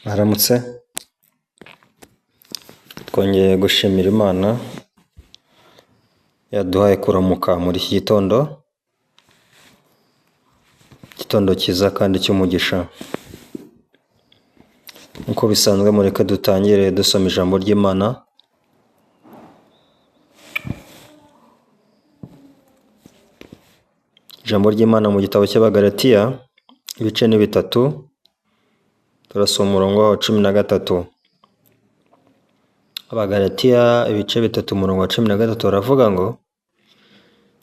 Mwaramutse, twongeye gushimira Imana yaduhaye kuramuka muri iki gitondo, igitondo cyiza kandi cy'umugisha. Nk'uko bisanzwe mureke dutangire dusoma ijambo ry'Imana, ijambo ry'Imana mu gitabo cy'Abagalatiya, ibice ni bitatu, turasoma umurongo wa 13. Abagalatiya ibice bitatu umurongo wa 13 baravuga ngo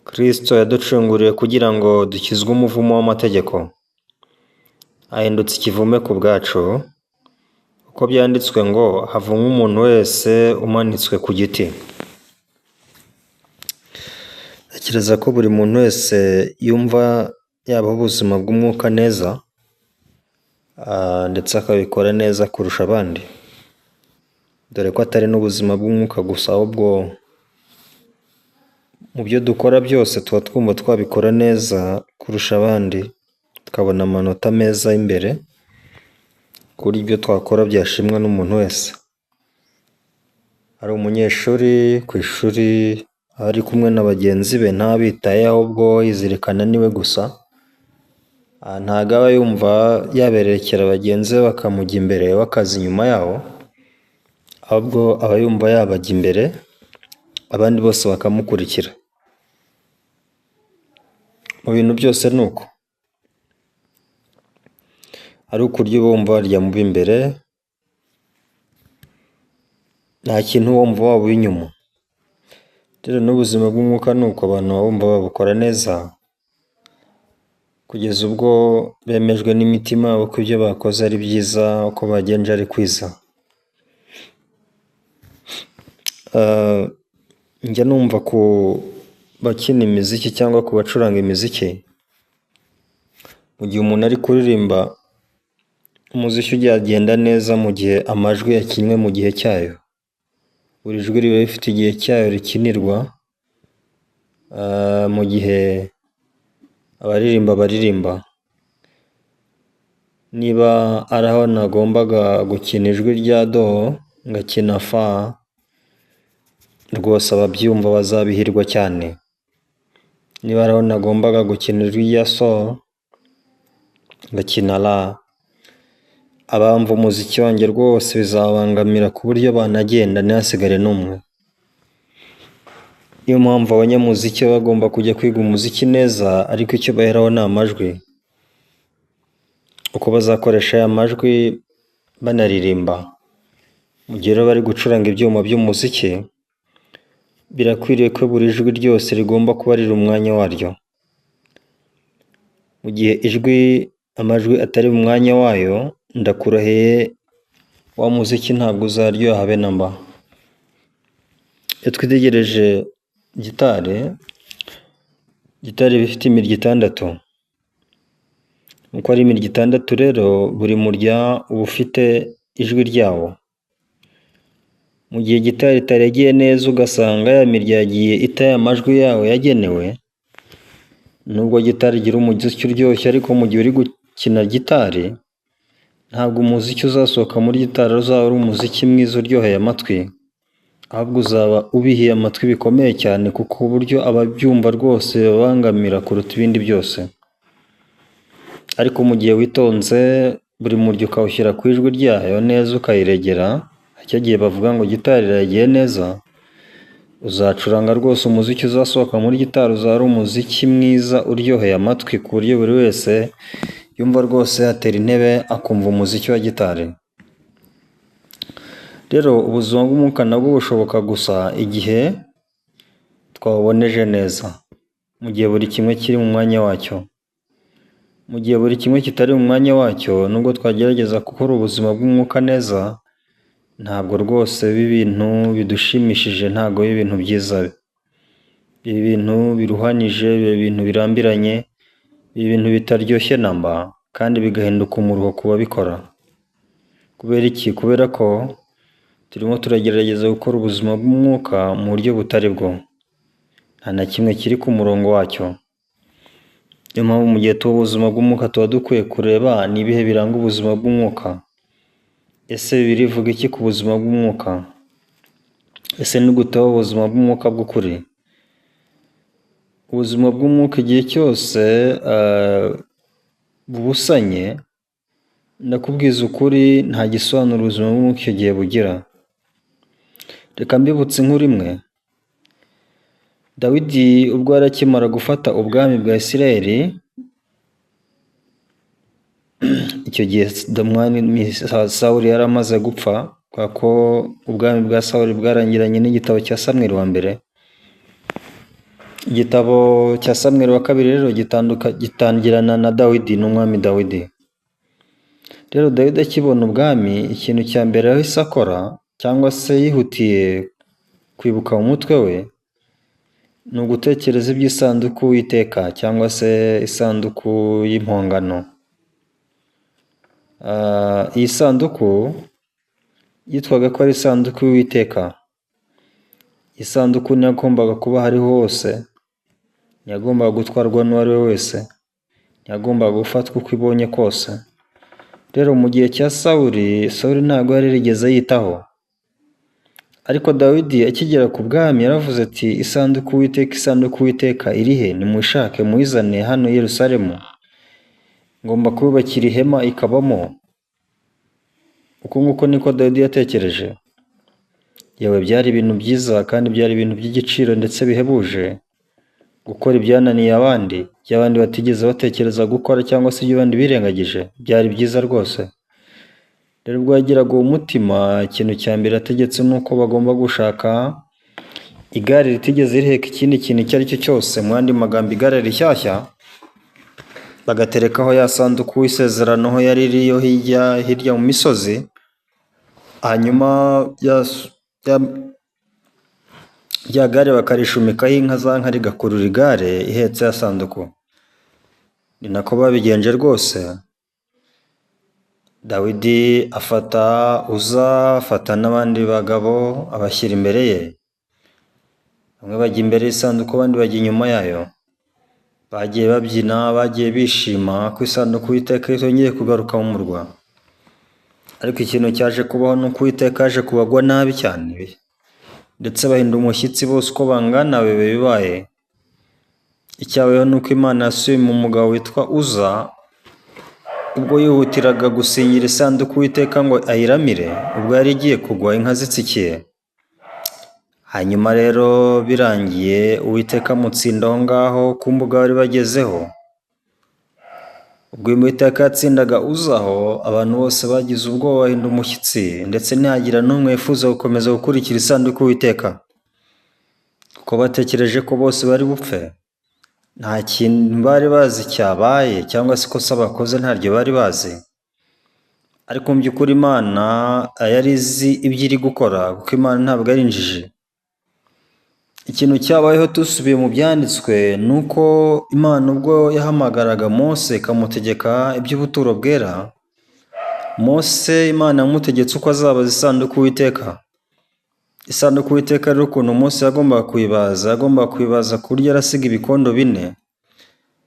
Kristo yaducunguriye kugira ngo dukizwe umuvumo w'amategeko, ahindutse ikivume ku bwacu, uko byanditswe ngo havumwe umuntu wese umanitswe ku giti. Ntekereza ko buri muntu wese yumva yabaho ubuzima bw'umwuka neza, ndetse akabikora neza kurusha abandi, dore ko atari n'ubuzima bw'umwuka gusa, ahubwo mu byo dukora byose tuba twumva twabikora neza kurusha abandi, tukabona amanota meza y'imbere, ku buryo ibyo twakora byashimwa n'umuntu wese. Ari umunyeshuri ku ishuri ari kumwe na bagenzi be ntabitaye, ahubwo yizirikana niwe gusa, ntago aba yumva yaberekera bagenzi be bakamujya imbere we akaza inyuma yabo, ahubwo aba yumva yabajya imbere abandi bose bakamukurikira. Mu bintu byose ni uko, ari ukurya uba wumva warya mu b'imbere, nta kintu wumva waba uw'inyuma. Rero n'ubuzima bw'umwuka ni uko, abantu baba bumva babukora neza, kugeza ubwo bemejwe n'imitima yabo ko ibyo bakoze ari byiza, uko bagenje ari kwiza. Njya numva ku bakina imiziki cyangwa ku bacuranga imiziki, mu gihe umuntu ari kuririmba, umuziki ugenda neza mu gihe amajwi yakinwe mu gihe cyayo. Buri jwi riba rifite igihe cyayo rikinirwa, mu gihe abaririmba baririmba. Niba ari aho nagombaga gukina ijwi rya do, ngakina fa, rwose ababyumva bazabihirwa cyane. Niba ari aho nagombaga gukina ijwi rya so, ngakina la, abumva umuziki wanjye rwose bizabangamira ku buryo banagenda ntihasigare n'umwe. Niyo mpamvu abanyamuziki baba bagomba kujya kwiga umuziki neza, ariko icyo baheraho ni amajwi. Uko bazakoresha aya majwi banaririmba. Mu gihe rero bari gucuranga ibyuma by'umuziki, birakwiriye ko buri jwi ryose rigomba kuba riri umwanya waryo. Mu gihe ijwi, amajwi atari mu mwanya wayo, ndakurahiye wa muziki ntabwo uzaryoha habe na mba. Iyo twitegereje gitari, gitari iba ifite imirya itandatu. Uko ari imirya itandatu rero, buri murya uba ufite ijwi ryawo. Mu gihe gitari itaregeye neza ugasanga ya mirya yagiye ita ya majwi yawo yagenewe, nubwo gitari igira umuziki uryoshye, ariko mu gihe uri gukina gitari, ntabwo umuziki uzasohoka muri gitari uzaba ari umuziki mwiza uryoheye amatwi, ahubwo uzaba ubihiye amatwi bikomeye cyane, kuko uburyo ababyumva rwose bibabangamira kuruta ibindi byose. Ariko mu gihe witonze, buri murya ukawushyira ku ijwi ryayo neza ukayiregera, icyo gihe bavuga ngo gitari iraregeye neza, uzacuranga rwose umuziki uzasohoka muri gitari uzaba ari umuziki mwiza uryoheye amatwi, ku buryo buri wese yumva rwose yatera intebe akumva umuziki wa gitari. Rero ubuzima bw'umwuka nabwo bushoboka gusa igihe twawuboneje neza, mu gihe buri kimwe kiri mu mwanya wacyo. Mu gihe buri kimwe kitari mu mwanya wacyo, nubwo twagerageza gukora ubuzima bw'umwuka neza, ntabwo rwose biba ibintu bidushimishije, ntabwo biba ibintu byiza. Biba ibintu biruhanije, biba ibintu birambiranye, biba ibintu bitaryoshye na mba, kandi bigahinduka umuruho ku babikora. Kubera iki? Kubera ko turimo turagerageza gukora ubuzima bw'umwuka mu buryo butari bwo. Nta na kimwe kiri ku murongo wacyo. Niyo mpamvu mu gihe tuba ubuzima bw'umwuka tuba dukwiye kureba ni ibihe biranga ubuzima bw'umwuka. Ese Bibiliya ivuga iki ku buzima bw'umwuka? Ese ni gute ubaho ubuzima bw'umwuka bw'ukuri? Ubuzima bw'umwuka igihe cyose bubusanye, ndakubwiza ukuri nta gisobanuro ubuzima bw'umwuka icyo gihe bugira. Reka mbibutse inkuru imwe. Dawidi ubwo yari akimara gufata ubwami bwa Isirayeli, icyo gihe umwami Sawuli yari amaze gupfa, kubera ko ubwami bwa Sawuli bwarangiranye n'igitabo cya Samweli wa mbere. Igitabo cya Samweli wa kabiri rero gitangirana na Dawidi n'umwami Dawidi. Rero Dawidi akibona ubwami, ikintu cya mbere yahise akora cyangwa se yihutiye kwibuka mu mutwe we, ni ugutekereza iby'isanduku y'Uwiteka cyangwa se isanduku y'impongano. Iyi sanduku yitwaga ko ari isanduku y'Uwiteka. Isanduku ntiyagombaga kuba aho ariho hose, ntiyagombaga gutwarwa n'uwo ari we wese, ntiyagombaga gufatwa uko ibonye kose. Rero mu gihe cya Sawuli, Sawuli ntabwo yari yarigeze yitaho. Ariko Dawidi akigera ku bwami yaravuze ati isanduku y'Uwiteka, isanduku y'Uwiteka iri he? Nimuyishake muyizane hano i Yerusalemu. Ngomba kuyubakira ihema ikabamo. Uko nguko niko Dawidi yatekereje. Yewe byari ibintu byiza kandi byari ibintu by'igiciro ndetse bihebuje, gukora ibyananiye abandi, ibyo abandi batigeze batekereza gukora cyangwa se ibyo abandi birengagije, byari byiza rwose. Rero ubwo yagiraga uwo mutima, ikintu cya mbere yategetse ni uko bagomba gushaka igare ritigeze riheka ikindi kintu icyo ari cyo cyose, mu yandi magambo igare rishyashya, bagaterekaho ya sanduku y'isezerano aho yari iri yo hirya hirya mu misozi, hanyuma rya gare bakarishumikaho inka, za nka rigakurura igare ihetse ya sanduku. Ni nako babigenje rwose. Dawidi afata Uza, afata n'abandi bagabo abashyira imbere ye. Bamwe bajya imbere y'isanduku, abandi bajya inyuma yayo. Bagiye babyina, bagiye bishima ko isanduku y'Uwiteka yongeye kugaruka mu murwa. Ariko ikintu cyaje kubaho ni uko Uwiteka yaje kubagwa nabi cyane, ndetse bahinda umushyitsi bose uko bangana biba bibaye. Icyabayeho ni uko Imana yasuye mu mugabo witwa Uza, ubwo yihutiraga gusingira isanduku y'Uwiteka ngo ayiramire, ubwo yari igiye kugwa inka zitsikiye. Hanyuma rero birangiye Uwiteka amutsinda aho ngaho ku mbuga bari bagezeho. Ubwo Uwiteka yatsindaga Uza aho, abantu bose bagize ubwoba bahinda umushyitsi, ndetse ntihagira n'umwe wifuza gukomeza gukurikira isanduku y'Uwiteka, kuko batekereje ko bose bari bupfe. Nta kintu bari bazi cyabaye cyangwa se ikosa bakoze ntaryo bari bazi. Ariko mu by'ukuri Imana yari izi ibyo iri gukora, kuko Imana ntabwo ari injiji. Ikintu cyabayeho dusubiye mu byanditswe ni uko Imana ubwo yahamagaraga Mose ikamutegeka iby'ubuturo bwera, Mose Imana yamutegetse uko azabaza isanduku y'Uwiteka. Isanduku y'Uwiteka rero ukuntu Mose yagombaga kuyibaza, yagombaga kuyibaza ku buryo arasiga ibikondo bine,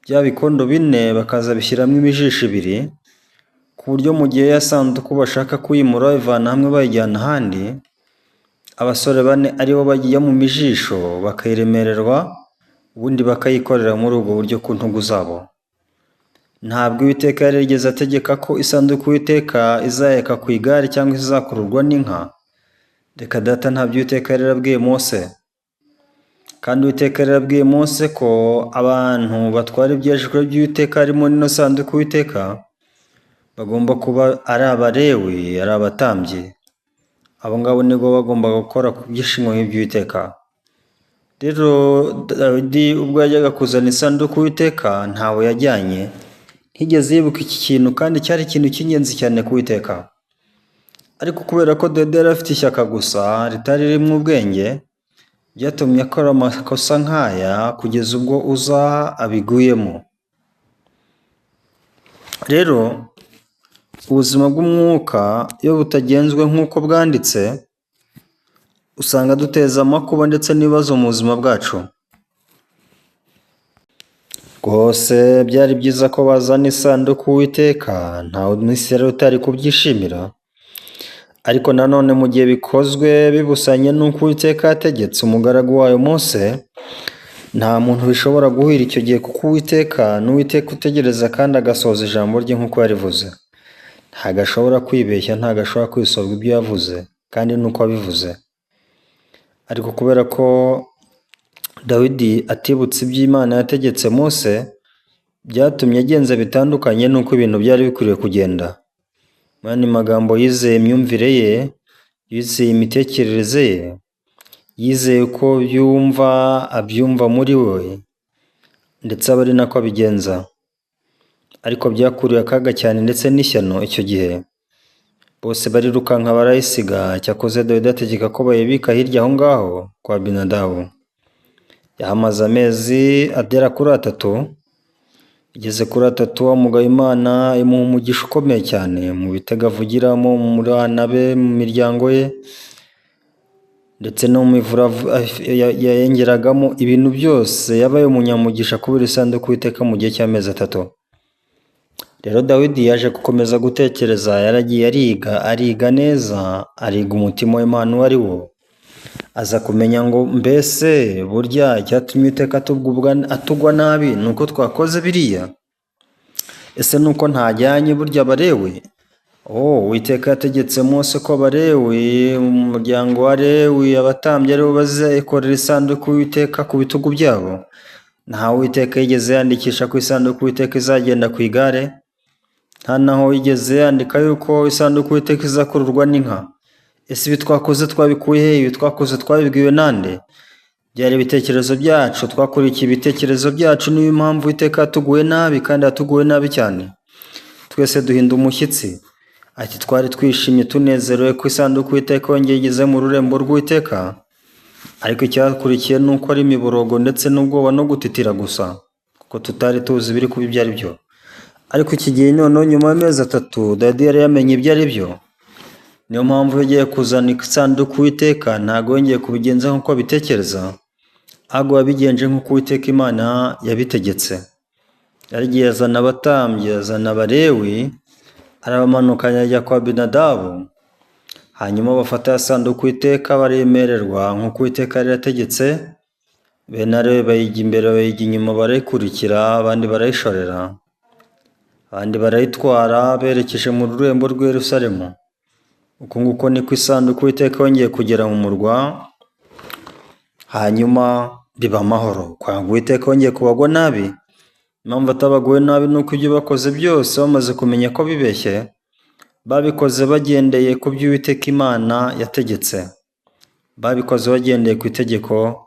bya bikondo bine bakazabishyiramo imijisho ibiri, ku buryo mu gihe ya sanduku bashaka kuyimura bayivana hamwe bayijyana ahandi, abasore bane aribo bajya mu mijisho bakayiremererwa, ubundi bakayikorera muri ubwo buryo ku ntugu zabo. Ntabwo Uwiteka yari yarigeze ategeka ko isanduku y'Uwiteka izaheka ku igare cyangwa izakururwa n'inka. Reka data, ntabyo Uwiteka yari yarabwiye Mose. Kandi Uwiteka yari yarabwiye Mose ko abantu batwara ibyejejwe by'Uwiteka harimo n'ino sanduku y'Uwiteka, bagomba kuba ari Abalewi, ari abatambyi. Abo ngabo nibwo bagombaga gukora ku byishimo by'Uwiteka. Rero Dawidi ubwo yajyaga kuzana isanduku y'Uwiteka ntawe yajyanye, ntiyigeze yibuka iki kintu kandi cyari ikintu cy'ingenzi cyane ku Uwiteka. Ariko kubera ko Dawidi yari afite ishyaka gusa ritari ririmo ubwenge, byatumye akora amakosa nk'aya kugeza ubwo Uza abiguyemo. Rero ubuzima bw'umwuka iyo butagenzwe nk'uko bwanditse, usanga duteza amakuba ndetse n'ibibazo mu buzima bwacu. Rwose byari byiza ko bazana isanduku y'Uwiteka, nta Mwisirayeli utari kubyishimira. Ariko nanone mu gihe bikozwe bibusanye n'uko Uwiteka yategetse umugaragu wayo Mose, nta muntu bishobora guhira icyo gihe kuko Uwiteka ni Uwiteka utegereza kandi agasohoza ijambo rye nk'uko yarivuze. Ntabwo ashobora kwibeshya, ntabwo ashobora kwisobwa ibyo yavuze kandi n'uko abivuze. Ariko kubera ko Dawidi atibutse ibyo Imana yategetse Mose, byatumye agenza bitandukanye n'uko ibintu byari bikwiriye kugenda. Mu yandi magambo yizeye imyumvire ye, yizeye imitekerereze ye, yizeye ko yumva abyumva muri we ndetse aba ari nako abigenza. Ariko byakuriye akaga cyane ndetse n'ishyano icyo gihe. Bose barirukanka barayisiga, cyakoze Dawidi ategeka ko bayibika hirya aho ngaho kwa Abinadabu. Yahamaze amezi agera kuri 3, igeze kuri 3 amugaye Imana imuha umugisha ukomeye cyane mu bitego avugiramo, mu bana be, mu miryango ye, ndetse no mu mivure yayengeragamo, ibintu byose yabaye umunyamugisha kubera isanduku y'Uwiteka mu gihe cy'amezi 3. Rero Dawidi yaje gukomeza gutekereza, yaragiye ariga, ariga neza, ariga umutima w'Imana uwo ari wo, aza kumenya ngo mbese burya icyatumye Uwiteka atugwa nabi ni uko twakoze biriya? Ese ni uko ntajyanye burya Abalewi? Uwiteka yategetse Mose ko Abalewi, umuryango wa Lewi, abatambyi aribo bazikorera isanduku y'Uwiteka ku bitugu byabo. Nta Uwiteka yigeze yandikisha ko isanduku y'Uwiteka izagenda ku igare, nta naho yigeze yandika yuko isanduku y'Uwiteka izakururwa n'inka. Ese ibi twakoze twabikuye he? Ibi twakoze twabibwiwe nande? Byari ibitekerezo byacu, twakurikiye ibitekerezo byacu, niyo mpamvu Uwiteka yatuguye nabi kandi yatuguye nabi cyane. Twese duhinda umushyitsi. Ati twari twishimye tunezerewe ko isanduku y'Uwiteka yongeye igeze mu rurembo rw'Uwiteka, ariko icyakurikiye ni uko ari imiborogo ndetse n'ubwoba no gutitira gusa, kuko tutari tuzi ibiri kuba ibyo ari byo. Ariko iki gihe noneho nyuma y'amezi 3 Dawidi yari yamenye ibyo ari byo. Niyo mpamvu yagiye kuzana isanduku y'Uwiteka, ntabwo yongeye kubigenza nk'uko abitekereza, ahubwo yabigenje nk'uko Uwiteka Imana yabitegetse. Yaragiye azana abatambyi, azana Abalewi, arabamanukanya ajya kwa Abinadabu, hanyuma bafata ya sanduku y'Uwiteka baremererwa nk'uko Uwiteka yari yategetse, bene Alewi bayijya imbere bayijya inyuma barayikurikira, abandi barayishorera, abandi barayitwara berekeje mu rurembo rw'i Yerusalemu. Uku nguko niko isanduku y'Uwiteka yongeye kugera mu murwa, hanyuma biba amahoro. Kwanga Uwiteka yongeye kubagwa nabi. Impamvu atabaguwe nabi ni uko ibyo bakoze byose bamaze kumenya ko bibeshye, babikoze bagendeye ku byo Uwiteka Imana yategetse. Babikoze bagendeye ku itegeko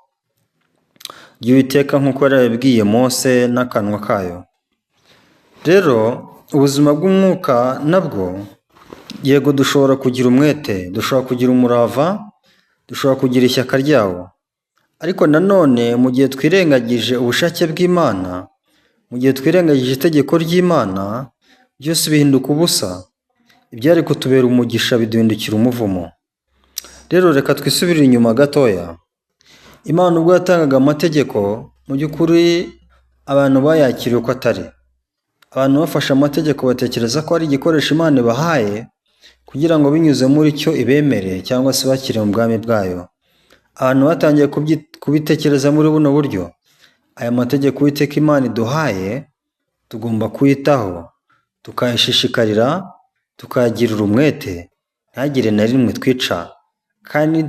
ry'Uwiteka nk'uko yari yabibwiye Mose n'akanwa kayo. Rero ubuzima bw'umwuka nabwo, yego dushobora kugira umwete, dushobora kugira umurava, dushobora kugira ishyaka ryawo. Ariko nanone mu gihe twirengagije ubushake bw'Imana, mu gihe twirengagije itegeko ry'Imana, byose bihinduka ubusa. Ibyari kutubera umugisha biduhindukira umuvumo. Rero reka twisubirire inyuma gatoya. Imana ubwo yatangaga amategeko, mu by'ukuri abantu bayakiriye uko atari. Abantu bafashe amategeko batekereza ko ari igikoresho Imana ibahaye kugira ngo binyuze muri cyo ibemere cyangwa se bakire mu bwami bwayo. Abantu batangiye kubitekereza muri buno buryo. Aya mategeko Uwiteka Imana iduhaye, tugomba kuyitaho, tukayashishikarira, tukayagirira umwete, ntihagire na rimwe twica. Kandi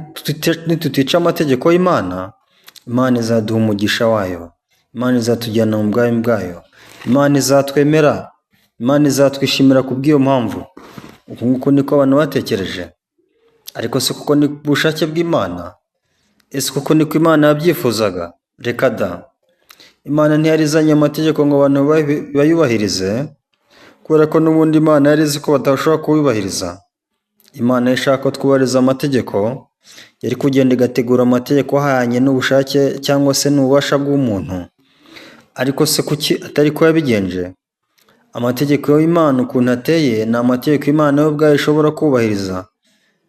nitutica amategeko y'Imana, Imana izaduha umugisha wayo, Imana izatujyana mu bwami bwayo, Imana izatwemera, Imana izatwishimira kubw'iyo mpamvu. Uku nguku niko abantu batekereje. Ariko si kuko ni ubushake bw'Imana? Ese kuko niko Imana yabyifuzaga? Reka da! Imana ntiyari izanye amategeko ngo abantu bayubahirize, kubera ko n'ubundi Imana yari izi ko badashobora kuyubahiriza. Imana ishaka ko twubahiriza amategeko, yari kugenda igategura amategeko ahanye n'ubushake cyangwa se n'ububasha bw'umuntu. Ariko se kuki atari ko yabigenje? Amategeko y'Imana ukuntu ateye, ni amategeko Imana yo ubwayo ishobora kubahiriza.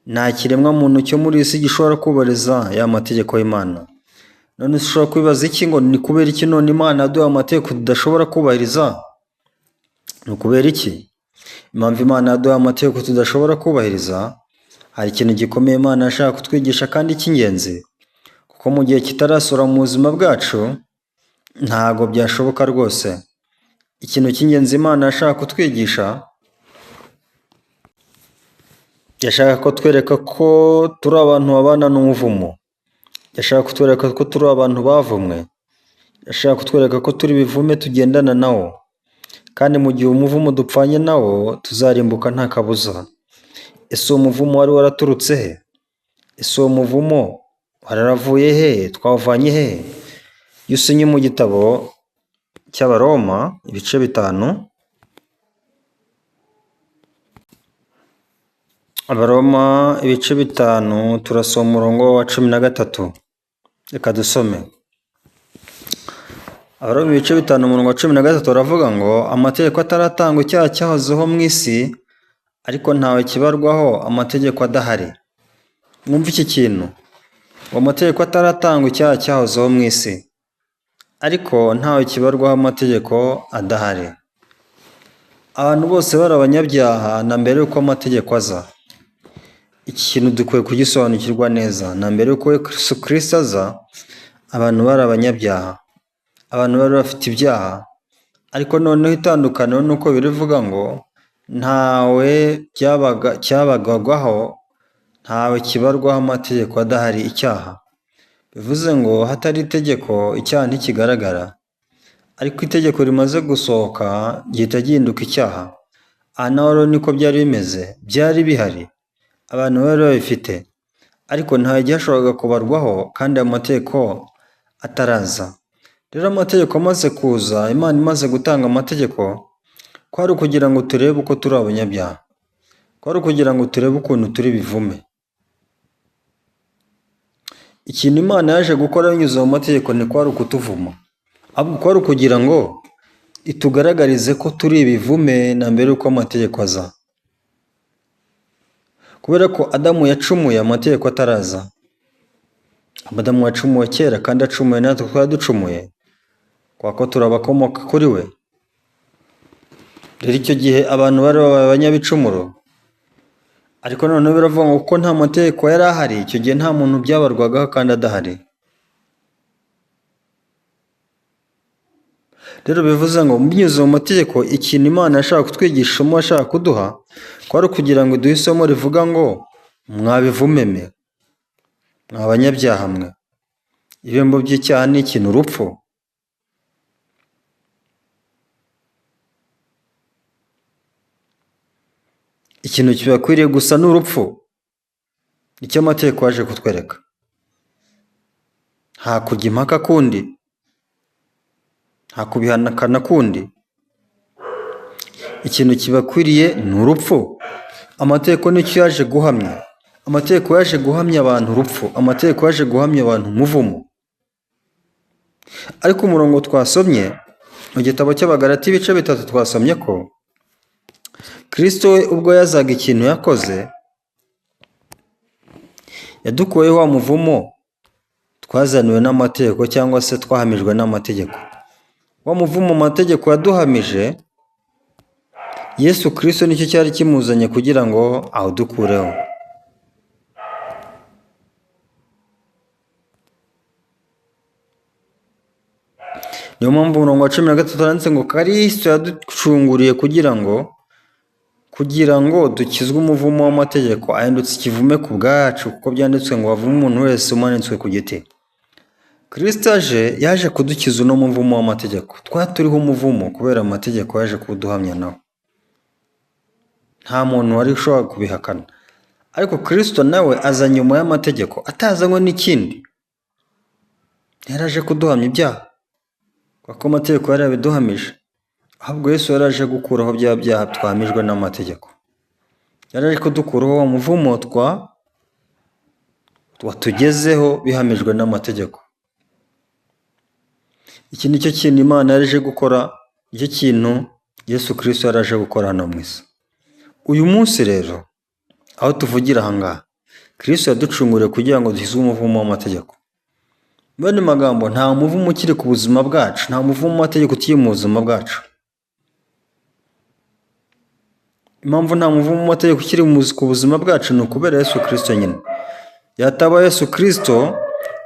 Nta kiremwa muntu cyo muri iyi si gishobora kubahiriza ya mategeko y'Imana. None ushobora kwibaza iki ngo ni kubera iki none Imana yaduhaye amategeko tudashobora kubahiriza? Ni ukubera iki? Impamvu Imana yaduhaye amategeko tudashobora kubahiriza, Hari ikintu gikomeye Imana yashaka kutwigisha kandi cy'ingenzi, kuko mu gihe kitarasohora mu buzima bwacu ntago byashoboka rwose. Ikintu cy'ingenzi Imana yashaka kutwigisha, yashaka kutwereka ko turi abantu babana n'umuvumo, yashaka kutwereka ko turi abantu bavumwe, yashaka kutwereka ko turi ibivume tugendana nawo, kandi mu gihe umuvumo dupfanye nawo tuzarimbuka nta kabuza. Ese uwo muvumo wari waraturutse he? Ese uwo muvumo waravuye he? Twawuvanye he? Iyo usomye mu gitabo cy'Abaroma ibice 5, Abaroma ibice 5 turasoma umurongo wa 13. Reka dusome. Abaroma ibice 5 umurongo wa 13 baravuga ngo amategeko ataratangwa icyaha cyahozeho mu isi, ariko ntawe kibarwaho amategeko adahari. Mwumve iki kintu, ngo amategeko ataratangwa icyaha cyahozeho mu isi, ariko ntawe kibarwaho amategeko adahari. Abantu bose bari abanyabyaha na mbere y'uko amategeko aza. Iki kintu dukwiye kugisobanukirwa neza. Na mbere y'uko Yesu Kristo aza, abantu bari abanyabyaha, abantu bari bafite ibyaha. Ariko noneho itandukaniro ni uko birivuga ngo ntawe cyabagwagaho, ntawe kibarwaho amategeko adahari icyaha. Bivuze ngo hatari itegeko icyaha ntikigaragara, ariko itegeko rimaze gusohoka gihita gihinduka icyaha. Aha naho rero niko byari bimeze, byari bihari, abantu bari babifite, ariko ntawe byashoboraga kubarwaho kandi ayo mategeko ataraza. Rero amategeko amaze kuza, Imana imaze gutanga amategeko, kwari ukugira ngo turebe uko turi abanyabyaha, kwari ukugira ngo turebe ukuntu turi bivume. Ikintu Imana yaje gukora binyuze mu mategeko ni kwari ukutuvuma, ahubwo kwari ukugira ngo itugaragarize ko turi ibivume na mbere y'uko amategeko aza. Kubera ko Adamu yacumuye amategeko ataraza. Adamu yacumuye kera kandi acumuye natwe twari ducumuye, kubera ko turi abakomoka kuri we. Rero icyo gihe abantu bari babaye abanyabicumuro, ariko noneho biravuga ngo kuko nta mategeko yari ahari, icyo gihe nta muntu byabarwagaho kandi adahari. Rero bivuze ngo binyuze mu mategeko, ikintu Imana yashaka kutwigisha, isomo yashaka kuduha, kwari ukugira ngo iduhe isomo rivuga ngo mwabivumeme, mwa banyabyaha mwe, ibihembo by'icyaha ni ikintu urupfu. Ikintu kibakwiriye gusa ni urupfu. Icyo amategeko yaje kutwereka, nta kujya impaka kundi, nta kubihakana kundi. Ikintu kibakwiriye ni urupfu. Amategeko nicyo yaje guhamya. Amategeko yaje guhamya abantu urupfu, amategeko yaje guhamya abantu umuvumo. Ariko umurongo twasomye mu gitabo cy'Abagalati ibice 3 twasomye ko Kristo we ubwo yazaga ikintu yakoze, yadukuyeho wa muvumo twazaniwe n'amategeko cyangwa se twahamijwe n'amategeko. Wa muvumo amategeko yaduhamije, Yesu Kristo nicyo cyari kimuzanye kugira ngo awudukureho. Niyo mpamvu umurongo wa 13 handitse ngo Kristo yaducunguriye kugira ngo dukizwe umuvumo w'amategeko, ahindutse ikivume ku bwacu, kuko byanditswe ngo havume umuntu wese umanitswe ku giti. Kristo aje, yaje kudukiza uno muvumo w'amategeko. Twari turiho umuvumo kubera amategeko yaje kuduhamya nawo. Nta muntu wari ushobora kubihakana. Ariko Kristo nawe aza nyuma y'amategeko, atazanywe n'ikindi. Yaraje kuduhamya ibyaha, kuko amategeko yari yabiduhamije. Ahubwo Yesu yaraje gukuraho bya byaha twahamijwe n'amategeko. Yaraje kudukuraho wa muvumo watugezeho bihamijwe n'amategeko. Iki nicyo kintu Imana yaje gukora, nicyo kintu Yesu Kristo yaraje gukora hano mu isi. Uyu munsi rero aho tuvugira aha ngaha, Kristo yaducunguriye kugira ngo duhizwe umuvumo w'amategeko. Mu yandi magambo, nta muvumo ukiri ku buzima bwacu, nta muvumo w'amategeko ukiri mu buzima bwacu. Impamvu nta muvumo w'amategeko ukiri ku buzima bwacu ni ukubera Yesu Kristo nyine. Yataba Yesu Kristo,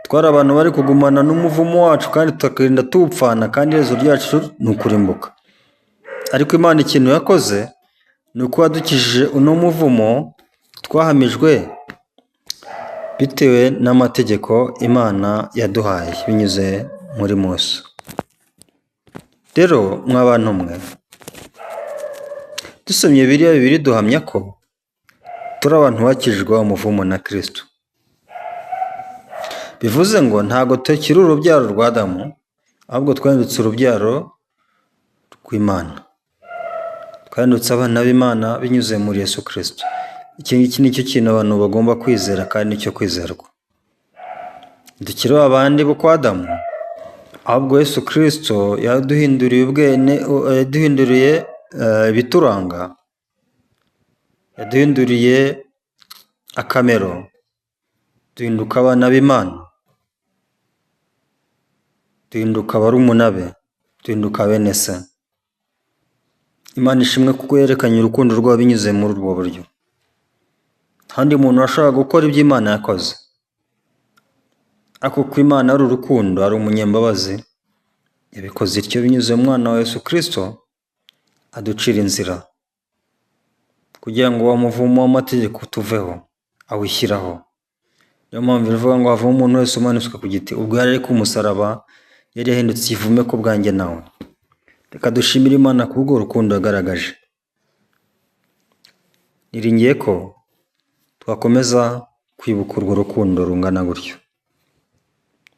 twari abantu bari kugumana n'umuvumo wacu kandi tukarinda tuwupfana, kandi iherezo ryacu ni ukurimbuka. Ariko Imana ikintu yakoze ni uko yadukijije uno muvumo twahamijwe bitewe n'amategeko Imana yaduhaye binyuze muri Mose. Rero mwa bantu mwe, dusomye biriya bibiri duhamya ko turi abantu bakijijwe umuvumo na Kristo. Bivuze ngo ntabwo tukiri urubyaro rwa Adamu, ahubwo twahindutse urubyaro rw'Imana. Twahindutse abana b'Imana binyuze muri Yesu Kristo. Iki ngiki ni cyo kintu abantu bagomba kwizera kandi nicyo kwizerwa. Ntitukiri babandi bo kwa Adamu, ahubwo Yesu Kristo yaduhinduriye ubwene, yaduhinduriye ibituranga, yaduhinduriye akamero, duhinduka abana b'Imana, duhinduka barumuna be, duhinduka bene se. Imana ishimwe kuko yerekanye urukundo rwayo binyuze muri ubwo buryo. Nta wundi muntu washobora gukora ibyo Imana yakoze. Ariko kuko Imana ari urukundo, ari umunyambabazi, yabikoze ityo binyuze mu mwana wa Yesu Kristo, aducira inzira kugira ngo wa muvumo w'amategeko tuveho, awishyiraho. Niyo mpamvu ivuga ngo havamo umuntu wese umanitswe ku giti. Ubwo yari ari ku musaraba, yari yahindutse ikivume ku bwanjye nawe. Reka dushimire Imana kubw'urwo rukundo yagaragaje. Niringiye ko twakomeza kwibuka urwo rukundo rungana gutyo.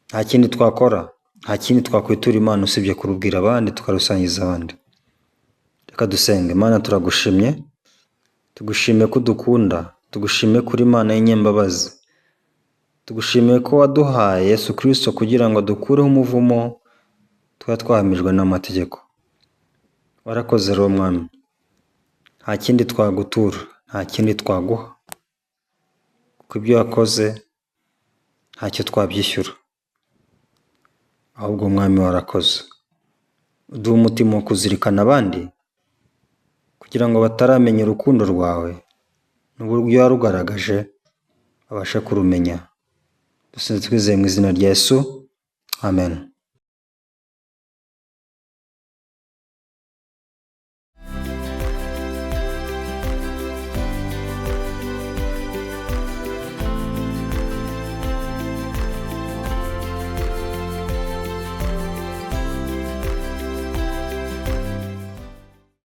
Nta kindi twakora, nta kindi twakwitura Imana usibye kurubwira abandi, tukarusangiza abandi. Reka dusenge. Imana turagushimye, tugushimiye ko udukunda, tugushimiye kuri Imana y'inyembabazi, tugushimiye ko waduhaye Yesu Kristo kugira ngo adukureho umuvumo twari twahamijwe n'amategeko. Warakoze rero Mwami, nta kindi twagutura, nta kindi twaguha, kuko ibyo wakoze ntacyo twabyishyura. Ahubwo Mwami warakoze, uduhe umutima wo kuzirikana abandi kugira ngo bataramenya urukundo rwawe n'uburyo warugaragaje babashe kurumenya. Dusenze twizeye mu izina rya Yesu, amen.